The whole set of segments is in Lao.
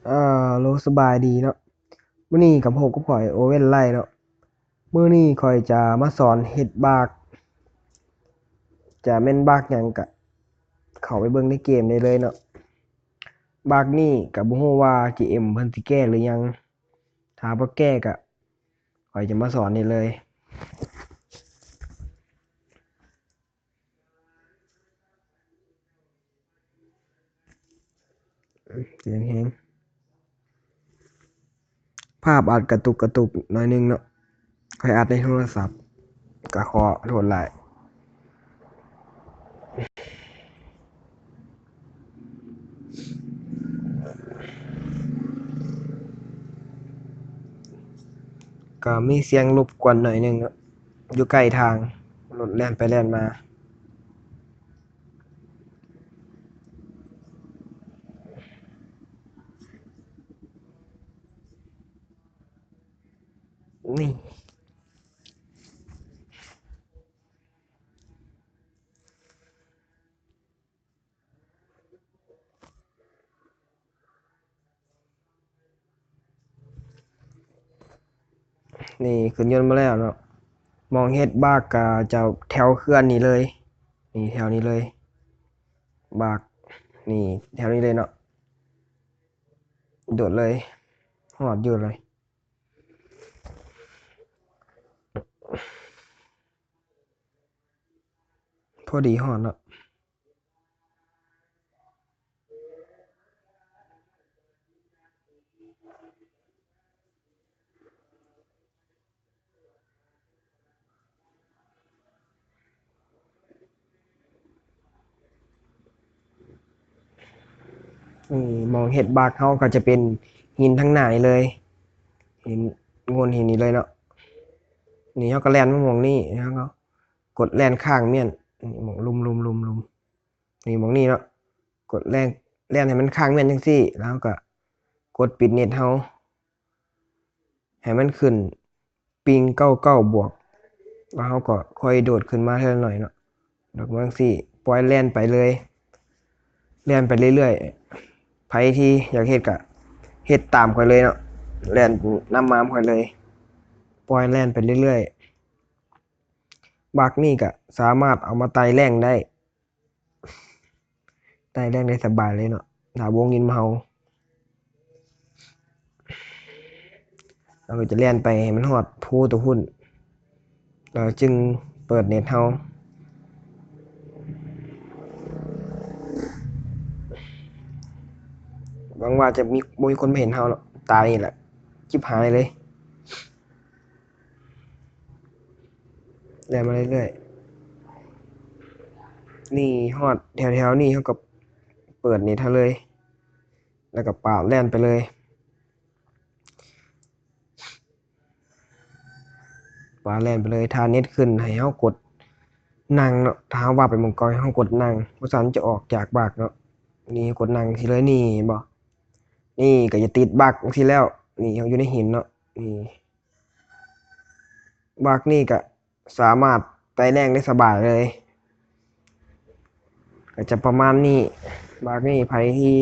ອາໂຫຼ ສະບາຍດີເນາະ, ມື້ນີ້ກໍພົບກັບຂ້ອຍ ໂອເວັນ ໄລເນາະ. ມື້ນີ້ຂ້ອຍຈະມາສອນເຮັດບາກ ຈະແມ່ນບາກຫຍັງກະເຂົ້າໄປເບິ່ງໃນເກມໄດ້ເລີຍເນາະ. ບາກນີ້ກະບໍ່ຮູ້ວ່າ ຈີເອັມ ເພິ່ນຊິແກ້ຫຼືຍັງ, ຖ້າບໍ່ແກ້ກະຂ້ອຍຈະມາສອນນີ້ເລີຍ. ສຽງແຮງ ພາບອາດກະຕຸກກະຕຸກໜ້ອຍໜຶ່ງເນາະ, ຂ້ອຍອັດໃນໂທລະສັບ ກະຂໍໂທດຫຼາຍ. ກະມີສຽງລົບກວນໜ້ອຍໜຶ່ງເນາະ, ຢູ່ໃກ້ທາງ ລົດແລ່ນໄປແລ່ນມາ. ນີ້ ນີ້ຂຶ້ນຍົນມາແລ້ວເນາະ, ໝ່ອງເຮັດບາກກະຈະແຖວເຂື່ອນນີ້ເລີຍ, ນີ້ແຖວນີ້ເລີຍ, ບາກນີ້ແຖວນີ້ເລີຍເນາະ, ໂດດເລີຍ, ຮອດຢູ່ເລີຍ. ພໍດີຮອດເນາະ. ນີ້ ໝ່ອງເຮັດບາກເຮົາກໍຈະເປັນຫີນທາງໜ້ານີ້ເລີຍ, ຫີນ ໂງ່ນຫີນນີ້ເລີຍເນາະ. ນີ້ເຮົາກໍແລ່ນມາໝ່ອງນີ້ ແລ້ວເຮົາກໍກົດແລ່ນຄ້າງມ້ຽນ ນີ້ ໝ່ອງລຸ່ມໆໆໆ ນີ້ ໝ່ອງນີ້ເນາະ, ກົດແລ່ນ ແລ່ນໃຫ້ມັນຄ້າງມ້ຽນຈັ່ງຊີ້ ແລ້ວເຮົາກໍກົດປິດເນັດເຮົາ ໃຫ້ມັນຂຶ້ນປິງເກົ້າເກົ້າບວກ ແລ້ວເຮົາກໍຄ່ອຍໂດດຂຶ້ນມາເທື່ອໜ້ອຍເນາະ, ໂດດມາຈັ່ງຊີ້ ປ່ອຍແລ່ນໄປເລີຍ ແລ່ນໄປເລື້ອຍໆ. ໃຜທີ່ຢາກເຮັດກໍເຮັດຕາມຂ້ອຍເລີຍເນາະ, ແລ່ນນຳມາຂ້ອຍເລີຍ ປ່ອຍແລ່ນໄປເລື້ອຍໆ. ບາກນີ້ກໍສາມາດເອົາມາໄຕ່ແລງໄດ້. ໄຕ່ແລງໄດ້ສະບາຍເລີຍເນາະ ຖ້າວົງດິນມາເຮົາ. ເຮົາກໍຈະແລ່ນໄປໃຫ້ມັນຮອດພູໂຕພຸ້ນ ແລ້ວຈຶ່ງເປີດເນັດເຮົາ. ຫວັງວ່າຈະມີ ບໍ່ມີຄົນມາເຫັນເຮົາເນາະ, ຕາຍນີ້ແຫຼະ ຈິບຫາຍເລີຍ. ແລ່ນມາເລື້ອຍໆ ນີ້ຮອດແຖວໆນີ້ ເຮົາກໍເປີດເນັດເຮົາເລີຍ ແລ້ວກໍປາດແລ່ນໄປເລີຍ ປາດແລ່ນໄປເລີຍ. ຖ້າເນັດຂຶ້ນໃຫ້ເຮົາກົດນັ່ງເນາະ, ຖ້າເຮົາວ່າໄປໝ່ອງເກົ່າໃຫ້ເຮົາກົດນັ່ງ ບໍ່ຊັ້ນຈະອອກຈາກບາກເນາະ. ນີ້ກົດນັ່ງຊີ້ເລີຍ ນີ້ເຫັນບໍ່? ນີ້ກໍຈະຕິດບາກຊີ້ແລ້ວ. ນີ້ເຮົາຢູ່ໃນຫີນເນາະ, ນີ້ ບາກນີ້ກໍສາມາດໄຕ່ແລງໄດ້ສະບາຍເລີຍ. ກໍຈະປະມານນີ້ ບາກນີ້. ໃຜທີ່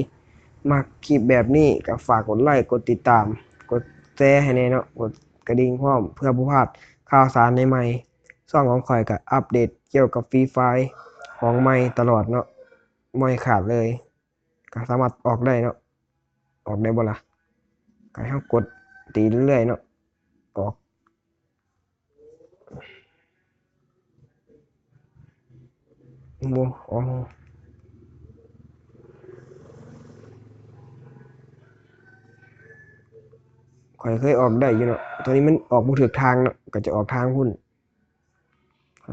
ມັກຄລິບແບບນີ້ກໍຝາກກົດໄລ ກົດຕິດຕາມ ກົດແຊໃຫ້ແດ່ເນາະ, ກົດກະດິ່ງພ້ອມ ເພື່ອບໍ່ພາດຂ່າວສານໃໝ່ໆ. ຊ່ອງຂອງຂ້ອຍກໍອັບເດດກ່ຽວກັບ Free Fire ຂອງໃໝ່ຕະຫຼອດເນາະ, ບໍ່ໃຫ້ຂາດເລີຍ. ກໍສາມາດອອກໄດ້ເນາະ, ອອກໄດ້ບໍ່ລະ? ກໍໃຫ້ເຮົາກົດຕີເລື້ອຍໆເນາະ, ອອກ ບໍ່ອອກ. ຂ້ອຍເຄີຍອອກໄດ້ຢູ່ເນາະ, ຕອນນີ້ມັນອອກບໍ່ຖືກທາງເນາະ, ກໍຈະອອກທາງພຸ້ນ.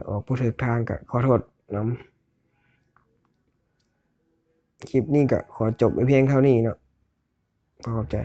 ອອກບໍ່ຖືກທາງກໍຂໍໂທດນຳ. ຄລິບນີ້ກໍຂໍຈົບໄວ້ພຽງເທົ່ານີ້ເນາະ. ຂໍຂອບໃຈ.